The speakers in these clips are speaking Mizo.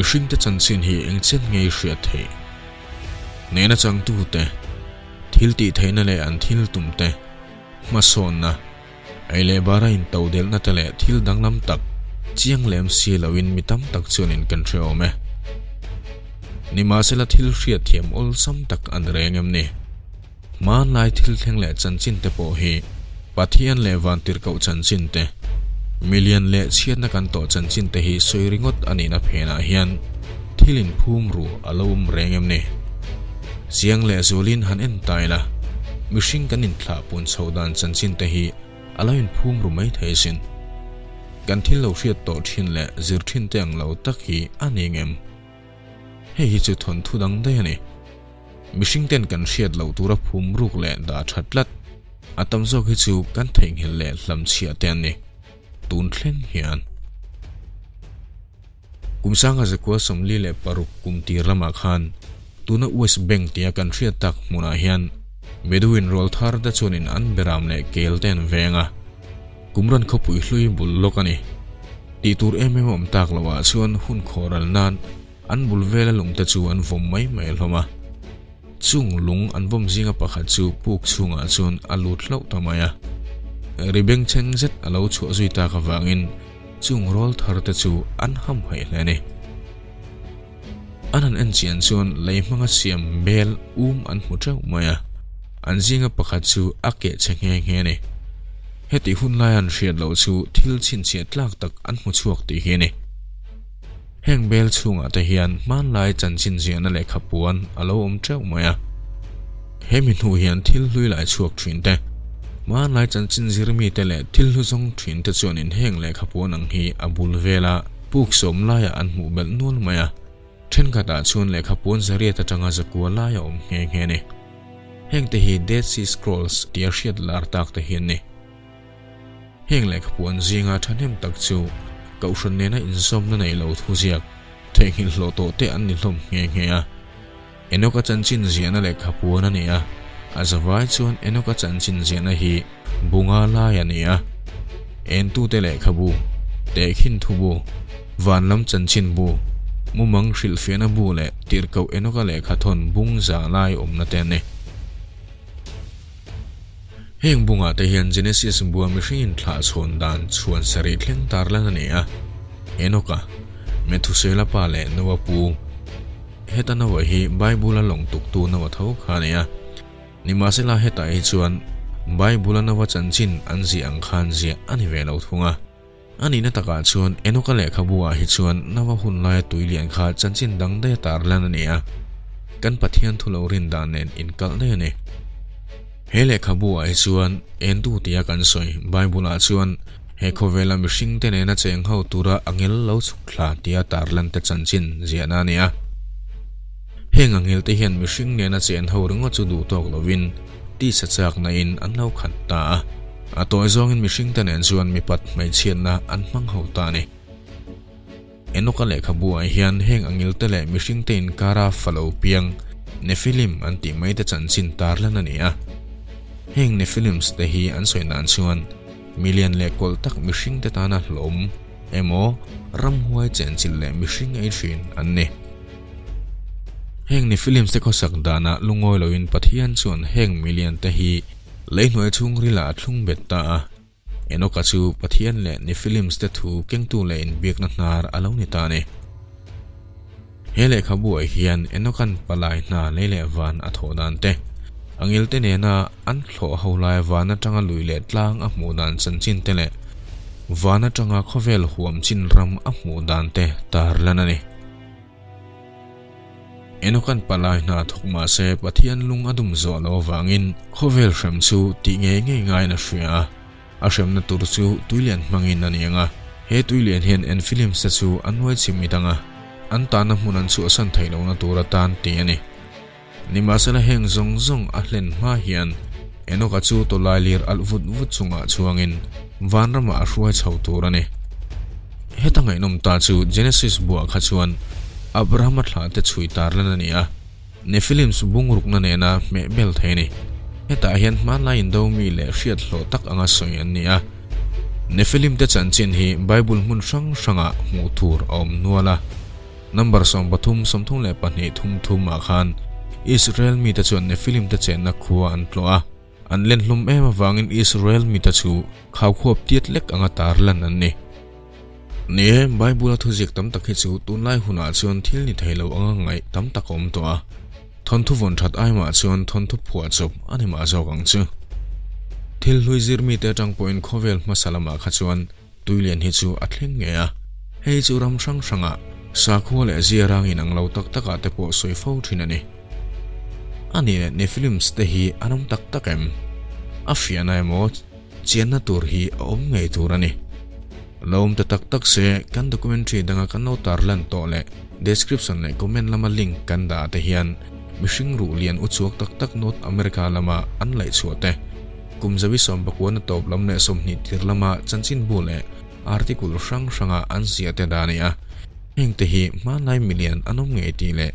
Mihringte chanchin hi eng chen nge i hriat theih? Nena changtute, thil tih theihna leh an thil tumte, hmasawnna, ei leh bara intodelhna te leh thil danglam tak chiang lem si loin mi tam tak chuanin kan hre awm e. Nimahsela thil hriatthiam awlsam tak an reng em ni? Hmanlai thil thleng leh chanchin te pawh hi Pathian leh Vantirhkoh chanchin te, milian leh chhiatna kan tawh chanchin te hi sawi ringawt a nihna phenah hian thil inphum ru a lo awm reng em ni? Chiang leh zualin han en ta ila, mihring kan inthlah pun chho dan chanchin te hi a lo inphum ru mai thei asin. Kan thil lo hriat tawh thin leh zir thin te ang lo tak hi a ni ngem? Hei hi chu thawnthu dang daih a ni. Mihring ten kan hriat loh tura phum ruk leh dah tha tlat a tam zawk hi chu kan theihnghilh leh hlamchhiah te an ni tun thleng hian. Kum sanga zakua 46 kum tir lamah khan tuna West Bank tia kan hriat tak hmunah hian Bedouin rual thar te chuanin an beram leh kel te an veng a, Kumran khawpui hlui bul lawk a ni. Tih tur em em a awm tak loh ah chuan hun khawhral nan An bul vela lungte chu an vawm mai mai hlawm a, chung lung an vawm zinga pakhat chu puk chhungah chuan a lut hlauh ta mai a. Ri bengchheng zet a lo chhuah zui tak avangin chung rawl thar te chu an ham haih hle a ni. An han en chian chuan lei hmanga siam bel um an hmu teuh mai a, an zinga pakhat chu a keh che nghe nghe a ni. Heti hun laia an hriat loh chu thil chhinchhiah tlak tak an hmu chhuak tih hi a ni. Heng bel chhungah te hian hmanlai chanchin ziahna lehkha puan a lo awm teuh mai a. He mi hnu hian thil hlui lai chhuak thin te, hmanlai chanchin zir mite leh thil hlu zawng thin te chuanin heng lehkha puan ang hi a bul vela puk sawm laiah an hmuh belh nual mai a. Thenkhatah chuan lehkha puan zariat atanga zakua lai a awm nghe nghe a ni. Heng te hi Dead Sea Scrolls tia hriat lar tak te hi an ni. Heng lehkhapuan zinga thahnem tak chu Kohhran nena inzawmna nei lo thuziak theihnghilh hlawh tawh te an ni hlawm nghe nghe a. Enoka chanchin ziahna lehkhapuan a ni a, a zavai chuan Enoka chanchin ziahna hi bunga lai a ni a. Entute lehkhabu, tehkhin thubu, vanlam chanchin bu, mumang hrilhfiahna bu leh tirhkoh Enoka lehkhathawn bung za lai awmna te an ni. Heng bungah te hian Genesis bua mihringin thlah chhawn dan chhuan sarih thleng tar lan a ni a. Enoka, Methusela pa leh Noah pu. Heta Noah hi Bible-a lawng tuktu Noah tho kha a ni a. Nimahsela hetah hi chuan Bible-a Noah chanchin an ziah ang khan ziah a ni ve lo thung a. A nihna takah chuan Enoka lehkhabu ah hi chuan Noah hun laia tui lian kha chanchin dang daih a tar lan a ni a, kan Pathian thu lo rin dan nen inkalh daih a ni. He lehkhabu ah hi chuan Entu tia kan sawi Bible ah chuan he khawvela mihring te nena cheng ho tura angel lo chhuk thla tia tar lan te chanchin ziahna a ni a. Heng angel te hian mihring nena chen ho ringawt chu duh tawk lovin tisa chakna in an lo khat ta a. A tawi zawngin mihringte nen chuan mipat hmeichhiatna an hmang ho ta a ni. Enoka lehkhabu ah hian heng angilte leh mihringte inkara fa lo piang Nephilim an tih mai te chanchin tarlan a ni a. Heng Nephilims te hi an sawi dan chuan milian leh kawlh tak mihringte tana hlawm emaw ramhuai chenchilh leh mihring ei thin an ni. Heng Nephilims te khawsak danah lungawi loin Pathian chuan heng milian te hi Lei hnuai chhungril ah a thlung bet ta a, Enoka chu Pathian leh Nephilims te thu kengtu leh inbiakna hnar a lo ni ta a ni. He lehkhabu ah hian Enoka'n palai hna lei leh van a thawh dan te, a ngilte nena an thlawh ho lai van atanga lui leh tlang a hmuh dan chanchin te leh van atanga khawvel huam chin ram a hmuh dan te tarlan a ni. Enoka'n palai hna thawk mah se Pathian lung a dum zawh loh avangin khawvel hrem chu tih ngei ngei ngaiin a hria a. A hremna tur chu tuilian hmangin a ni ang a, he tuilian hian Enfilims te chu a nuai chimit ang a, an tahna hmun an chhuahsan theih lohna tur atan tih a ni. Nimahsela heng zawng zawng a hlen hma hian Enoka chu tawlailir alh vut vut chungah chuangin vanramah a hruai chho tur a ni. Heta ngaihnawm ta chu Genesis buah kha chuan Abrahama thlah te chhui tar lan a ni a, Nephilims bungrukna nena hmeh bel thei a ni. Hetah hian hmanlai indo mi leh hriat hlawh tak anga sawi an ni a. Nephilim te chanchin hi Bible hmun hrang hrangah hmuh tur a awm nual a. Number 13, 32 thum thum ah khan Israel mite chuan Nephilim te chenna khua an tlawh a, an len hlum em avangin Israel mite chu khaukhuap tiat lek anga tarlan an ni. Ni e, Bible-a thuziak tam tak hi chu tunlai hunah chuan thil ni thei lo anga ngaih tam tak a awm tawh a, thawnthu vawn that aimah chuan thawnthu phuah chawp a ni mah zawk ang chu. Thil hlui zir mite atang pawhin khawvel hmasa lamah kha chuan Tuilian hi chu a thleng ngei a, hei chu ram hrang hrangah sakhua leh ziarang inang lo tak takah te pawh sawi fo thin a ni. A nih leh Nephilims te hi an awm tak tak em? A fiahna emaw chianna tur hi a awm ngei tur a ni. Lo awm ta tak tak se kan documentary danga kan lo tarlan tawh leh description leh comment lama link kan dah ah te hian mihring ruh lian uchuak tak tak North America lama an laihchhuah te Kum zawi sawmpakuana tawp lam leh 20 tir lama chanchinbu leh article hrang hranga an ziah te dah a ni a. Hengte hi hmanlai milian an awm ngei tih leh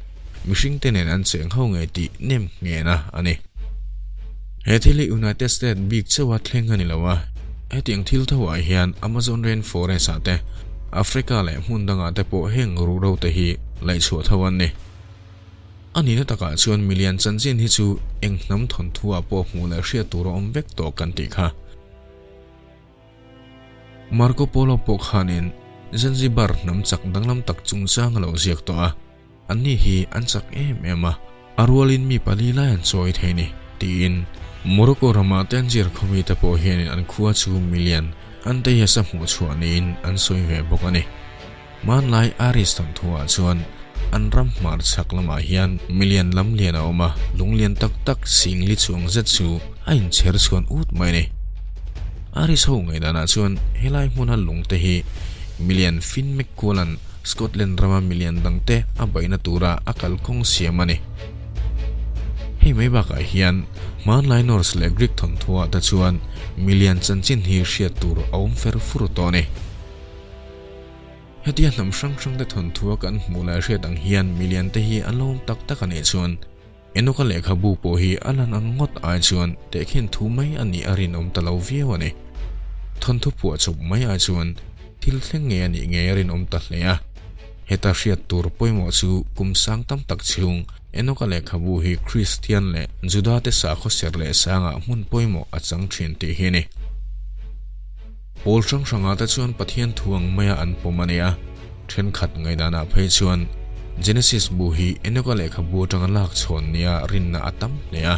mihringte nen an cheng ho ngei tih nem nghehna a ni. He thil hi United States bik chauha thleng a ni lo a, hetiang thil thoah hian Amazon rainforest ah te, Africa leh hmun dangah te pawh heng ruhro te hi laihchhuah tho an ni. A nihna takah chuan milian chanchin hi chu eng hnam thawnthu ah pawh hmuh leh hriat tur a awm vek tawh kan tih kha. Marco Polo pawh khanin Zanzibar hnam chak danglam tak chungchang a lo ziak tawh a, anni hi an chak em em a, a rualin mi pali lai an chawi thei ni, tiin Morocco rama Tangier khawmi te pawh hianin an khua chu milian an teiasa hmuhchhuah niin an sawi ve bawk a ni. Hmanlai Aris thawnthuah chuan an ram hmar chhak lamah hian milian lam lian a awm a, lung lian tak tak sing li chuang zet chu a inchher chhuan ut mai a ni. Aris ho ngaihdanah chuan helai hmuna lung te hi milian Finn McCool-a'n Scotland rama milian dangte a baihna tura a kalkawng siam a ni. Hei mai bakah hian hmanlai Norse leh Greek thawnthuah te chuan milian chanchin hi hriat tur a awm fer fur tawh a ni. Hetia hnam hrang hrang te thawnthua kan hmuh leh hriat ang hian milian te hi an lo awm tak tak a nih chuan Enoka lehkhabu pawh hi a lan ang ngawt ai chuan tehkhin thu mai a nih a rinawm ta lo viau a ni. Thawnthu phuah chawp mai ai chuan thil thleng ngei a nih ngei a rinawm ta hle a. Heta hriat tur pawimawh chu kum sang tam tak chhung Enoka lehkhabu hi Kristian leh Juda te sakhaw serh leh sangah hmun pawimawh a chang thin tih hi a ni. Pawl hrang hrangah te chuan Pathian thu ang maia an pawm a ni a, thenkhat ngaihdanah phei chuan Genesis bu hi Enoka lehkhabu atanga lak chhawn nia rinna a tam hle a,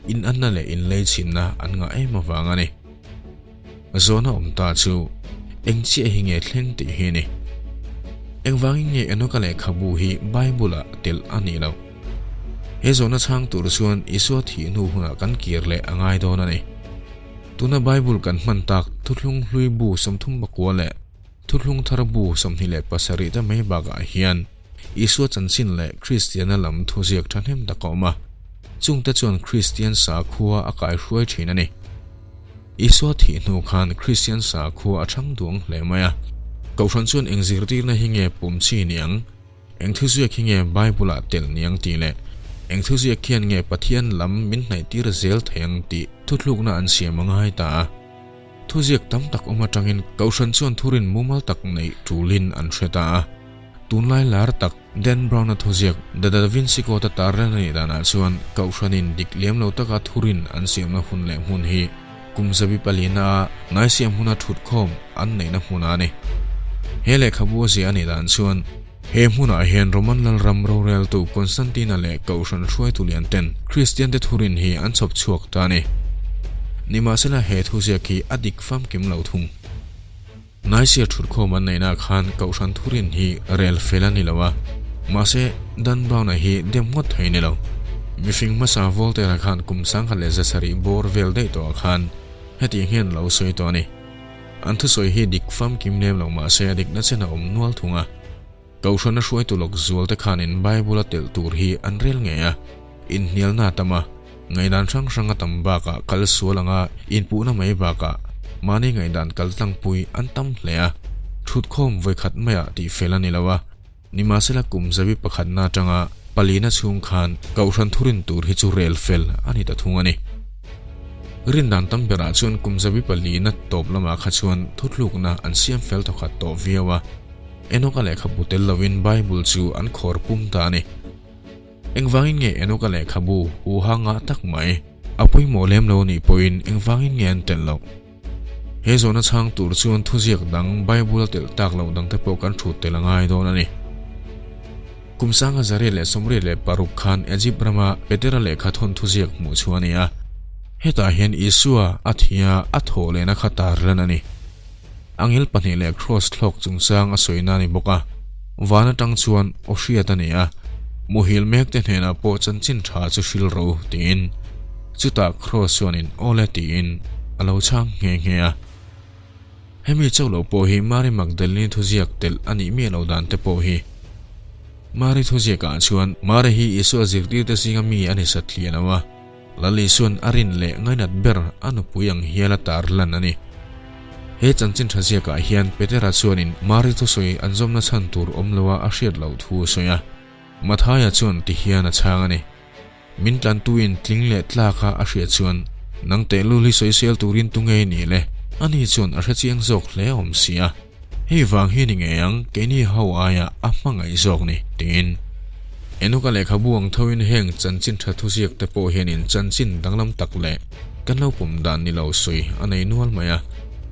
inanna leh inleichhinna an ngah em avang a ni. Zawhna awm ta chu eng chiah hi nge thleng tih hi a ni. Engvangin nge Enoka lehkhabu hi Bible-ah telh a nih loh? He zawhna chhang tur chuan Isua thih hnu hunah kan kir leh a ngai dawn a ni. Tuna Bible kan hman tak Thuthlung Hlui bu 34 leh Thuthlung Thar bu 27 te mai bakah hian Isua chanchin leh Kristiana lam thuziak thahnem tak a awm a, chungte chuan Kristian sakhua a kaihruai thin a ni. Isua thih hnu khan Kristian sakhua a chhang duang hle mai a, Kohhran chuan eng zirtirna hi nge pawm chi niang? Eng thuziak hi nge Bible-ah telh niang tih leh eng thuziak khian nge Pathian lam min hnaihtir zel thei ang tih thuthlukna an siam a ngai ta a. Thuziak tam tak awm atangin Kohhran chuan thurin mumal tak neih tulin an hre ta a. Tunlai lar tak Dan Brown-a thuziak The Da Vinci Code-a tarlan a nih danah chuan Kohhranin dik lem lo taka thurin an siamna hun leh hmun hi kum zabi palina a Naisiam hmuna thutkhawm an neihna hmun a ni. He lehkhabu a ziah a nih dan chuan he hmunah hian Roman Lalram roreltu Constantine-a leh Kohhran hruaitu lian ten Kristiante thurin hi an chhawp chhuak ta a ni. Nimahsela he thuziak hi a dik famkim lo thung. Naisia thutkhawm an neihna khan Kohhran thurin hi rel fel a ni lo a, mahse Dan Brown-a hi dem ngawt thei a ni lo. Mifing hmasa Voltaire-a khan kum 1700 bawr vel daih tawhah khan hetiang hian lo sawi tawh a ni. An thusawi hi dik famkim lem lo mahse a dikna chen a awm nual thung a. Kohhrana hruaitu lawk zual te khanin Bible a telh tur hi an rel ngei a, inhnialna a tam a, ngaihdan hrang hrang a tam bakah kal sual anga inpuhna mai bakah mahni ngaihdan kal tlangpui an tam hle a, thutkhawm vawikhat maiah tihfel a ni lo a, nimahsela kum zabi pakhatna atanga palina chhung khan Kohhran thurin tur hi chu rel fel a ni ta thung a ni. Rindan tam berah chuan kum zabi palina tawp lamah kha chuan thuthlukna an siam fel thawkhat tawh viau a. Enoka lehkhabu tel lovin Bible chu an khawr pum ta a ni. Engvangin nge Enoka lehkhabu huha ngah tak mai a pawimawh lem lo nih pawhin engvangin nge an telh loh? He zawhna chhang tur chuan thuziak dang Bible a telh tak loh dangte pawh kan thut tel a ngai dawn a ni. Kum sanga 186 khan Egypt rama Petera lehkha thawn thuziak hmuh chhuah a ni a. Hetah hian Isua a thih a, a thawh lehna kha tar lan a ni. Angel pahnih leh Kraws thlawk chungchang a sawina a ni bawk a. Van atang chuan aw hriat a ni a, Muhil mekte hnenah pawh chanchin tha chu hril ro tiin. Chutah Kraws chuanin aw le tiin a lo chhang nghe nghe a. Hemi chauh lo pawh hi Mary Magdalene thuziak telh a nih miah loh dan te pawh hi. Mary thuziakah chuan Mary hi Isua zirtirte zinga mi a ni satliah lo a. Lal Isua'n a rin leh ngainat ber a nupui ang hial a tar lan a ni. He chanchin tha ziakah hian Petera chuanin Mari thusawi an zawmna chhan tur awm loa a hriat loh thu a sawi a. Mathaia chuan ti hian a chhang a ni. Min tlantuin tling leh tlaka a hriat chuan, Nang tehlul hi sawisel turin tu ngei ni le? Ani chuan a hrechiang zawk hle awm si a. Hei vang hi ni ngei ang, keini ho aia a hmangaih zawk ni, tiin. Enoka lehkhabu ang thoin heng chanchin tha thuziak te pawh hianin chanchin danglam tak leh kan lo pawm dan ni lo sawi a nei nual mai a.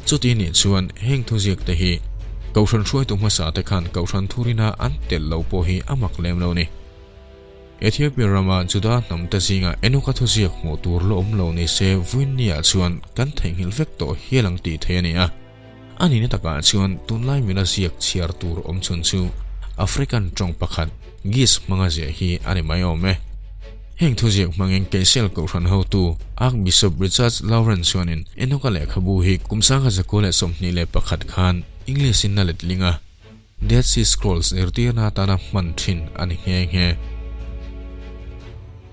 Chuti nih chuan heng thuziak te hi Kohhran hruaitu hmasa te khan Kohhran thurina an telh lo pawh hi a mak lem lo ni. Ethiopia rama Juda hnamte zingah Enoka thuziak hmuh tur la awm lo ni se Vuinnia chuan kan theihnghilh vek tawh hial ang tih theih a ni a. A nihna takah chuan tunlai mila ziak chhiar tur awm chhun chu African tawng pakhat Ge'ez hmanga ziah hi a ni mai awm e. Heng thuziak hmangin Keisel Kohhran hotu Archbishop Richard Lawrence chuanin Enoka lehkhabu hi kum 1921 khan English-in a letling a. Dead Sea Scrolls zirtirna atana hman thin a ni nghe nghe.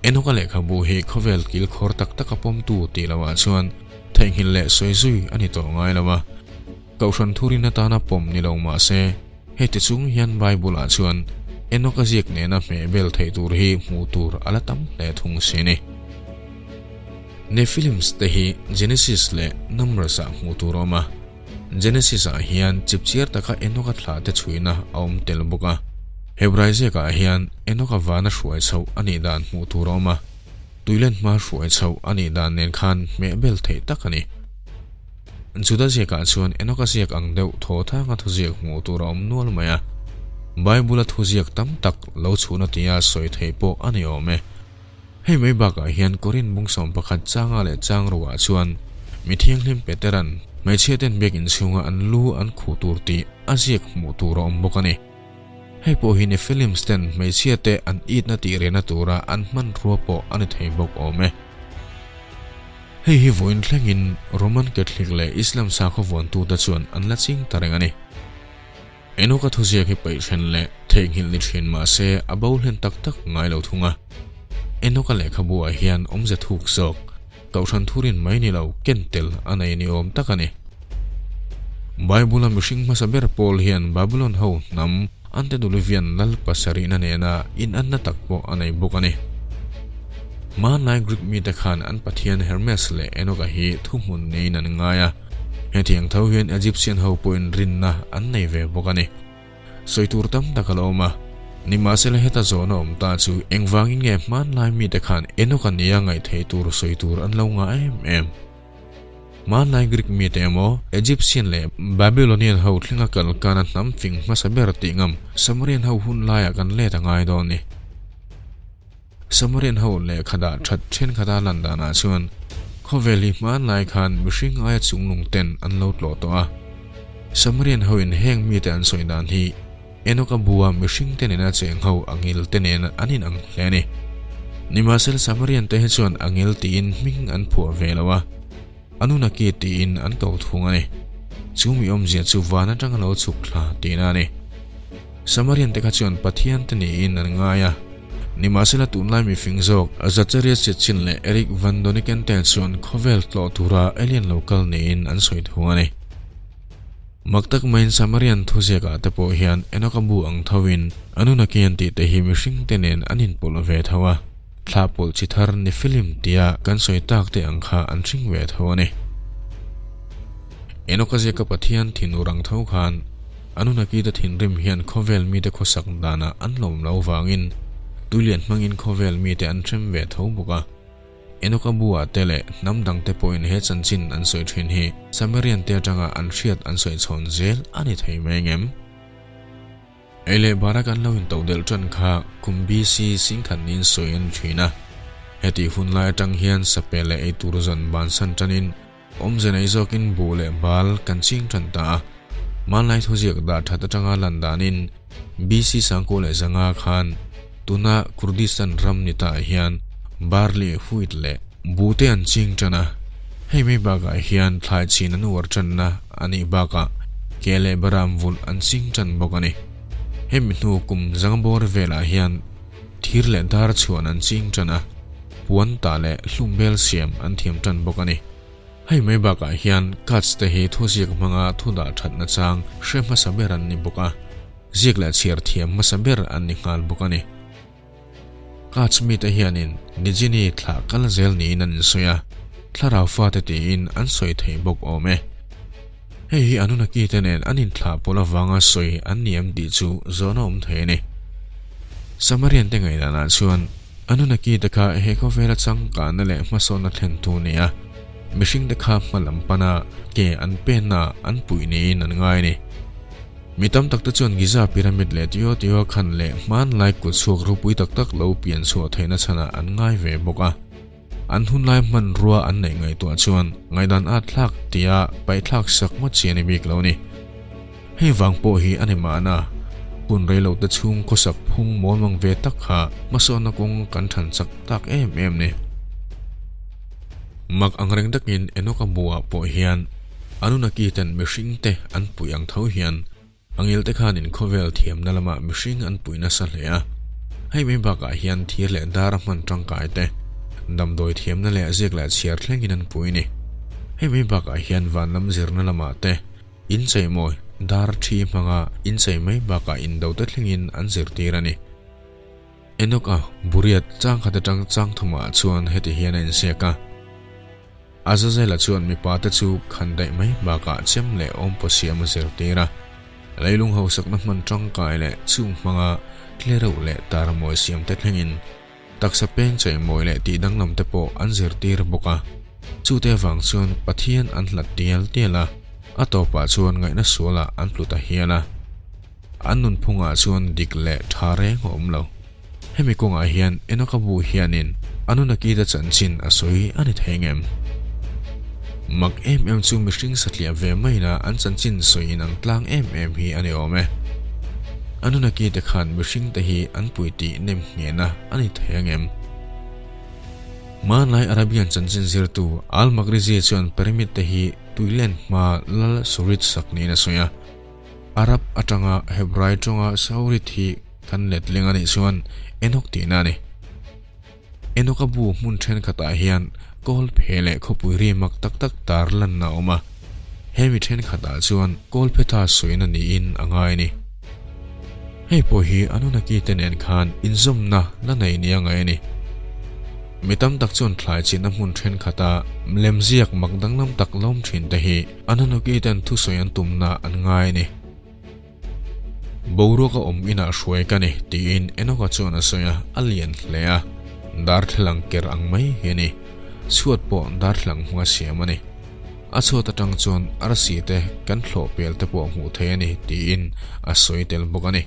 Enoka lehkhabu hi khawvel kilkhawr tak taka pawmtu tih lohah chuan theihnghilh leh sawi zui a ni tawh ngai lo a. Kohhran thurin atana pawm ni lo mah se, heti chung hian Bible-ah chuan Enoka ziak nena hmehbel theih tur hi hmuh tur a la tam hle thung si ni. Nephilims te hi Genesis leh Numbers-ah hmuh tur a awm a. Genesis-ah hian chipchiar taka Enoka thlah te chhuina a awm tel bawk a. Hebrai ziakah hian Enoka vana hruai chhoh a nih dan hmuh tur a awm a, tuilen hma hruai chhoh a nih dan nen khan hmehbel theih tak a ni. Juda ziakah chuan Enoka ziak ang deuh thaw thanga thuziak hmuh tur a awm nual mai a. Bible-a thuziak tam tak lo chhuhna tia sawi theih pawh a ni awm e. Hei mai bakah hian Korin bung 11 changa leh chang ruah chuan mi thianghlim Peteran hmeichhia ten biakinn chhunga an lu an khuh tur tih a ziak hmuh tur a awm bawk a ni. Hei pawh hi Nephilims ten hmeichhia te an itna tih rehna tura an hmanrua pawh a ni thei bawk awm e. Hei hi vawiin thlengin Roman Catholic leh Islam sakhaw vuantute chuan an la ching ta reng a ni. Enoka thuziak hi paih hren leh theihnghilh ni thin mah se a bo hlen tak tak ngai lo thung a. Enoka lehkhabu-ah hian awmze thuk zawk, Kohhran thurin mai ni lo ken tel a nei ni awm tak a ni. Bible-a mihring hmasa ber Paul hian Babylon ho hnam Antediluvian lal pasarihna nena inanna tak pawh a nei bawk a ni. Hmanlai Greek mite khan an pathian Hermes leh Enoka hi thuhmun neiin an ngai a. Hetiang tho hian Egyptian ho pawhin rinna an nei ve bawk a ni. Sawi tur tam tak a la awm a, nimahsela heta zawhna awm ta chu engvangin nge hmanlai mite khan Enoch-a nia ngaih theih tur sawi tur an lo ngah em em? Hmanlai Greek mite emaw, Egyptian leh Babylonian ho thlenga kal kana hnam fing hmasa ber tih ngam Samarian ho hun laiah kan let a ngai dawn ni. Samarian ho lehkha dah that thenkhat a lan danah chuan khawvel hi hmanlai khan mihring aia chunglung ten an lo tlawh tawh a. Samarian ho in heng mite an sawi dan hi Enoch-a bua mihring te nena cheng ho angil te nen an inang hle a ni. Nimahsela Samarian te hi chuan angil tiin hming an phuah ve lo a, Anunnaki tiin an ko thung a ni. Chu mi awmzia chu van atanga lo chhuk thla tihna a ni. Samarian te kha chuan Pathian te niin an ngai a. Nimahsela tunlai mifing zawk Zacharias Sitchin leh Eric Van Doniken te chuan khawvel tlawh tura alien lo kal niin an sawi thung a ni. Mak tak maiin Samarian thuziakah te pawh hian Enoch-a bu ang thoin Anunnaki an tih te hi mihring te nen an inpawlh ve tho a. Thla pawlh chi thar Nephilim tia kan sawi tak te ang kha an hring ve tho a ni. Enoch-a ziaka Pathian thinur ang tho khan. Anunnaki te thinrim hian khawvel mite khawsak danah an lawm lo vangin tuilian hmangin khawvel mite an hrem ve tho bawk a. Enoka buah te leh hnam dangte pawhin he chanchin an sawi thin hi Samarian te atanga an hriat an sawi chhawn zel a ni thei mai ngem? Ei leh bara kan lo intodelh tan kha kum BC singkhat niin sawi a ni thin a. Hetih hun lai atang hian sape leh eitur zawn bansan tanin Awmze nei zawkin buh leh bal kan ching tan ta a, hmanlai thuziak dah that atanga lan danin BC sangkaw leh zanga khan tuna Kurdistan ram ni taah hian barley, wheat leh buh te an ching tan a, hei mai bakah hian thlai chin an uar tanna a nih bakah ke leh baram vulh an ching tan bawk a ni. Hemi hnu kum zanga bawr velah hian thir leh dar chhuan an ching tan a. Puan tah leh hlumbel siam an thiam tan bawk a ni. Hei mai bakah hian Cuts te hi thuziak hmanga thu dah thatna chang hre hmasa ber an ni bawk a, ziak leh chhiar thiam hmasa ber an ni nghal bawk a ni. Cuts mite hianin Nijini thlah kal zel niin an insawi a, thlarau fate tiin an sawi thei bawk awm e. Hei hi Anunnaki te nen an inthlah pawlh avanga sawi an ni em tih chu zawhna awm thei a ni. Samarian te ngaihdanah chuan Anunnaki te kha he khawvela changkanna leh hmasawnna thlentu a ni a, mihring te kha hma lam pana ke an penna an puih niin an ngai a ni. Mi tam tak te chuan Giza pyramid leh Teotihuacan leh hmanlai kut chhuak ropui tak tak lo pian chhuah theihna chhanah an ngai ve bawk a. An hunlai hmanrua an neih ngaihtuah chuan ngaihdan at thlak tia paihthlak sak ngawt chi a ni bik lo a ni. Hei vang pawh hi a ni mahna, hun reilo te chhung khawsak phung mawlmang ve tak kha hmasawnna kawng kan than chak tak em em ni. Mak angreng takin Enoch-a buah pawh hian Anunnaki ten mihring te an puih ang tho hian Angel te khanin khawvel thiamna lamah mihring an puih nasa hle a, hei mai bakah hian thir leh dar a hman tangkai te, damdawi thiamna leh ziak leh chhiar thlengin an pui a ni. Hei mai bakah hian van lam zirna lamah te, incheimawi, dar thi hmanga inchei mai bakah indo te thlengin an zirtir a ni. Enoch-a buriat changkhat atang changthumah chuan heti hian a insiak a. Azazela chuan mipate chu khan daih mai bakah chem leh awmpaw siam a zirtir a, leilung hausakna hman tangkai leh chung hmanga tlereuh leh tarmawi siam te thlengin taksa peng cheimawi leh tih danglam te pawh an zirtir bawk a. Chute avang chuan Pathian an hlat tial tial a, a tawpah chuan ngaihna sualah an tlu ta hial a. An nunphungah chuan dik leh tha reng a awm lo. Hemi kawngah hian Enoka bu hianin Anunnaki-te chanchin a sawi a ni thei ngem? Mak em em chu mihring satliah ve maina an chanchin sawi inang tlang em em hi a ni awm e. Anunnaki-te khan mihringte hi an pui tih nem nghehna a ni thei angem? Hmanlai Arabian chanchin zirtu Al-Magrizi chuan pyramid-te hi tuilen hma lal Surit sak niin a sawi a. Arab atanga Hebrai tawnga Saurit hi kan letling a nih chuan Enok tihna a ni. Enoka bu hmun thenkhatah hian kawl phe leh khawpui ri mak tak tak tar lanna a awm a, hemi thenkhatah chuan kawl phe tha sawina niin a ngai a ni. Hei pawh hi Anunnaki te nen khan inzawmna la nei nia ngaih a ni. Mi tam tak chuan thlai chinna hmun thenkhatah lemziak mak danglam tak lawm thin te hi Anunnaki ten thusawi an tumna an ngai a ni. Boruak a awm inah hruai ka ni tiin Enoch-a chuan a sawi a, a lian hle a, darthlalang ker ang mai hi a ni. Chhuat pawh darthlalang hmanga siam a ni. A chhuat atang chuan arsi te kan thlawh pel te pawh hmuh theih a ni tiin a sawi tel bawk a ni.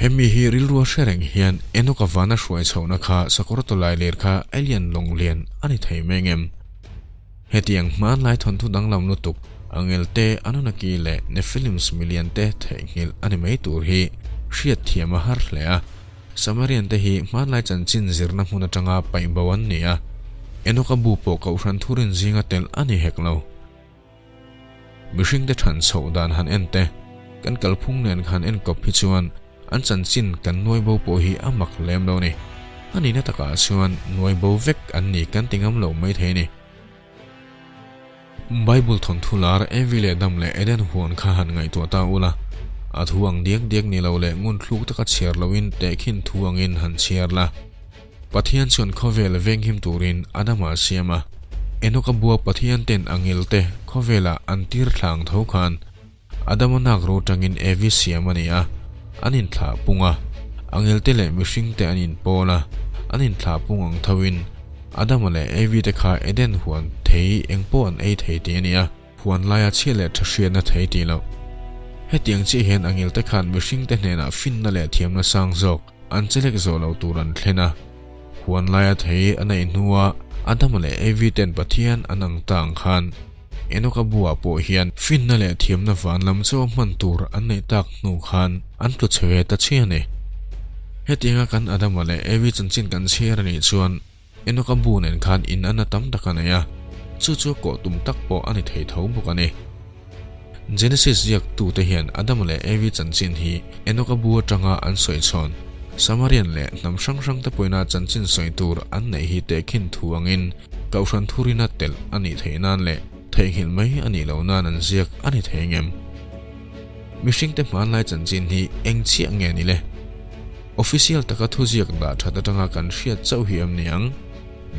Hemi hi rilrua hre reng hian Enoch-a vana hruai chhohna kha sakawr tawlai ler kha alien lawng lian a ni thei mai ngem? Hetiang hmanlai thawnthu danglam lutuk Angel te, Anunnaki leh Nephilims milian te theihnghilh a ni mai tur hi hriat thiam a har hle a. Samarian te hi hmanlai chanchin zirna hmun atanga paih bo an ni a, Enoch-a bu pawh Kohhran thurin zinga telh a ni hek lo. Mihringte than chhoh dan han en te, kan kalphung nen han enkawp hi chuan an chanchin kan nuai bo pawh hi a mak lem lo ni. A nihna takah chuan nuai bo vek an ni kan ti ngam lo mai thei a ni. Bible thawnthu lar Evi leh Adam leh Eden huan kha han ngaihtuah ta ula, a thu ang diak diak ni lo leh ngun thluk taka chhiar loin tehkhin thu angin han chhiar la. Pathian chuan khawvel venghim turin Adama a siam a. Enoch-a bua Pathian ten angel te khawvelah an tir thlang tho khan. Adama nak ro atangin Evi siam a ni a, an inthlah pung a, angelte leh mihringte an inpawl a, an inthlah pung ang thoin Adama leh Evi te kha Eden huan thei eng pawh an ei thei tih a ni a, huan laia chhia leh tha hriatna thei tih loh. Hetiang chiah hian angelte khan mihringte hnenah finna leh thiamna sang zawk an chelek zawh lo tur an thlen a. Huan laia thei a neih hnua Adama leh Evi ten Pathian an ang ta ang khan Enoka buah pawh hian finna leh thiamna van lam chaw hman tur an neih tak hnu khan an tlu chhe ve ta chiah a ni. Hetianga kan Adama leh Evi chanchin kan chhiar a nih chuan Enoka bu nen khan in anna tam tak a nei a, chu chu kawh tum tak pawh a ni thei tho bawk a ni. Genesis ziaktute hian Adama leh Evi chanchin hi Enoka bu atanga an sawi chhawn. Samarian leh hnam hrang hrangte pawina chanchin sawi tur an neih hi tehkhin thu angin Kohhran thurina telh a nih theih nan leh theihnghilh mai a nih loh nan an ziak a ni thei ngem? Mihringte hmanlai chanchin hi eng chiah nge ni le? Official taka thuziak dah that atanga kan hriat chauh hi em ni ang?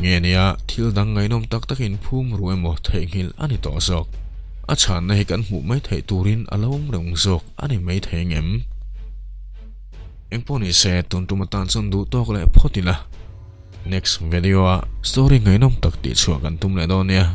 Nge nia, thil dang ngaihnawm tak takin phum ru emaw theihnghilh a ni tawh zawk. A chhanna hi kan hmuh mai theih turin a lo awm reng zawk a ni mai thei ngem? Engpawh ni se, tun tum atan chuan duh tawk leh phawt ila. Next video ah story ngaihnawm tak tih chhuah kan tum leh dawn nia.